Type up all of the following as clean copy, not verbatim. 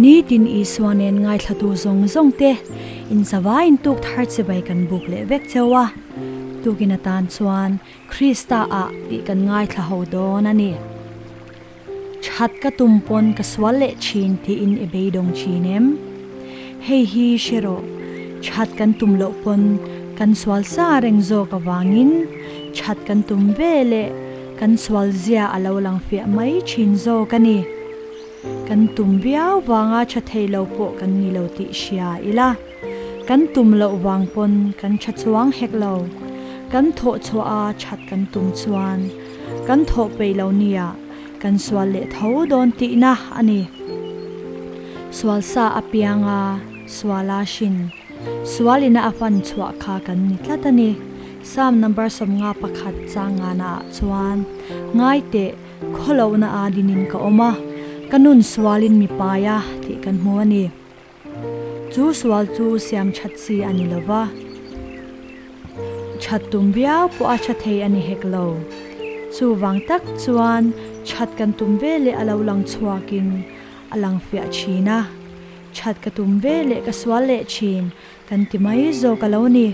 Nitin Isua nen ngaithlatu zawng zawng te inzavaiin tuk thar chibai kan buk leh vek cheu a, tukin atan chuan Krista ah tih kan ngaithla ho dawn a ni. That ka tum pawn ka sual leh thin tiin i beidawng thin em? Hei hi hre rawh, that kan tum loh pawn kan sual sa reng zawk avangin that kan tum ve leh kan sual zia a lo lang fiah mai thin zawk a ni. Kan tum viau vanga tha thei lo pawh kan ni lo tih hria ila, kan tum loh vang pawn kan tha chuang hek lo. Kan thawh chhuah a that kan tum chuan Kan thawh peih lo nia, kan sual leh tho dawn tihna a ni. Sual sa apiang a, sual a hrin. Sual ina a fan chhuah kha kan ni tlat a ni. Psalm number 51 chang ngana ah chuan, Ngai teh, khawlohna a dinin ka awm a, ka nun sualin mi pai a, tih kan hmu a ni. Chu sual chu siam that chi a ni lo va, that tum viau pawh a tha thei a ni hek lo. Chuvang tak chuan that kan tum ve leh a lo lang chhuakin a lang fiah thin a, that ka tum ve leh ka sual leh thin kan ti mai zawk a lo ni.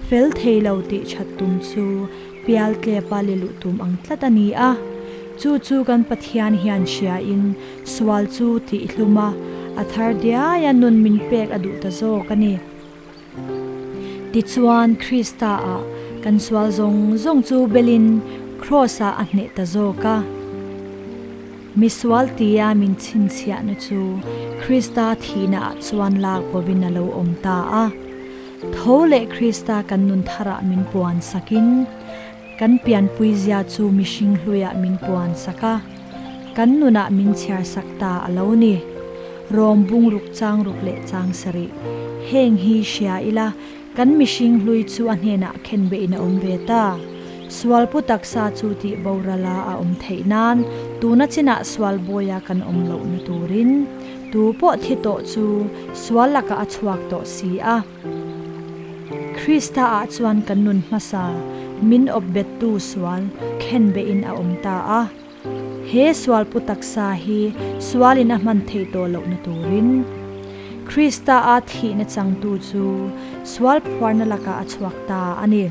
Fel thei lo tih that tum chu pial tlepa le luh tum ang tlat a ni a, chu chu kan Pathian hian hriain Sual chu tih hlum a, a thar diai a nun min pek a duh ta zawk a ni. Tichuan, Krista ah kan sual zawng zawng chu belin Kraws ah a hneh ta zawk a. Mi sual tia min chhinchhiahna chu Krista thihna ah chuan lak bovin a lo awm ta a. Tho leh Krista kan nun tharah min puan sakin, Kan pianpui zia chu mihring hluiah min puan sak a, kan nunah min chhiar sak ta a lo ni. Rawm bung ruk chang ruk leh chang sarih. Heng hi hria ila, kan mihring hlui chu a hnenah khen behin a awm ve ta. Sualpu taksa chu tih borala a awm theih nan tuna chinah sual bawia kan awm lohna turin tu pawh thi tawh chu sual lakah a chhuak tawh si a. Krista ah chuan kan nun hmasa min awp bettu sual khenbehin a awm ta a. He sualpu taksa hi sualin a hman theih tawh lohna turin Krista a thihna changtu chu sual phuarna lakah a chhuak ta a ni.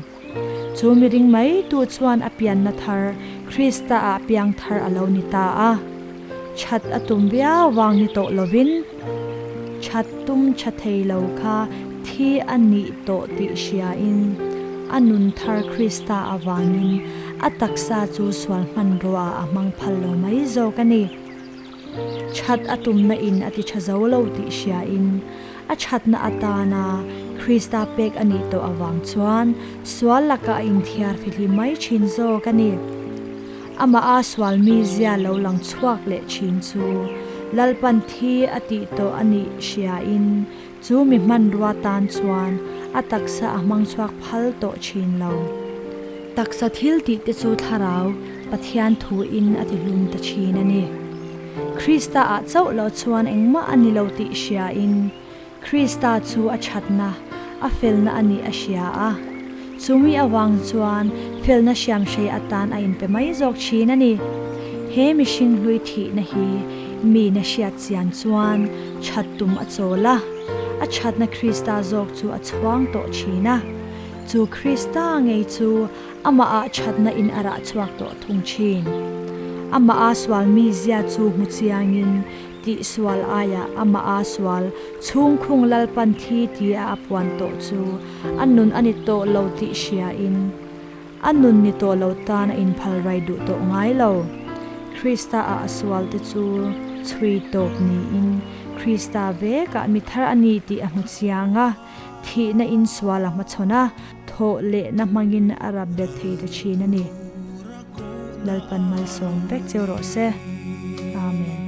Chu miring mai tu chuan a pianna thar Krista ah piang thar a lo ni ta a. That a tum viau vang ni tawh lovin that tum tha thei lo kha thi a nih tawh tih hriain a nun thar Krista avangin a taksa chu sual hmanrua ah a hmang phal lo mai zawk a ni. That a tumna in a ti tha zo lo tih hriain a thatna atana Krista pek a nih tawh avang chuan sual lakah a inthiar fihlim mai thin zawk a ni. Amah a sual mizia lo lang chhuak leh thin chu Lalpan thi a tih tawh a nih hriain chu mi hmanrua tan chuan a taksa a hmang chhuak phal tawh thin lo. Taksa thil tih te chu thlarau Pathian thuin a ti hlum ta thin a ni. Krista ah chauh lo chuan engmah a ni lo tih hriain Krista chu a thatna, a felna a nih a hria a. Chumi avang chuan felna hriamhrei atan a inpe mai zawk thin a ni. He mihring hlui thihna hi mina hriat chian chuan that tum a chawl a, a thatna Krista zawk chu a chhuang tawh thin a. Chu Krista ngei chu Amah ah thatna in a rah chhuak tawh thung thin. Amah a sual mizia chu hmu chiangin tih sual aiah amah a sual chhungkhung Lalpan thi tia a puan tawh chu a nun a ni tawh lo tih hriain a nun ni tawh lo tan a inphal rai duh tawh ngai lo. Krista ah a sual te chu chhui tawp niin Krista vekah mi thar a ni tih a hmu chiang a. Thihna in sual a hmachhawn a, thawh lehna hmangin a rap bet thei ta thin a ni. Lalpan malsawm vek cheu rawh se. Amen.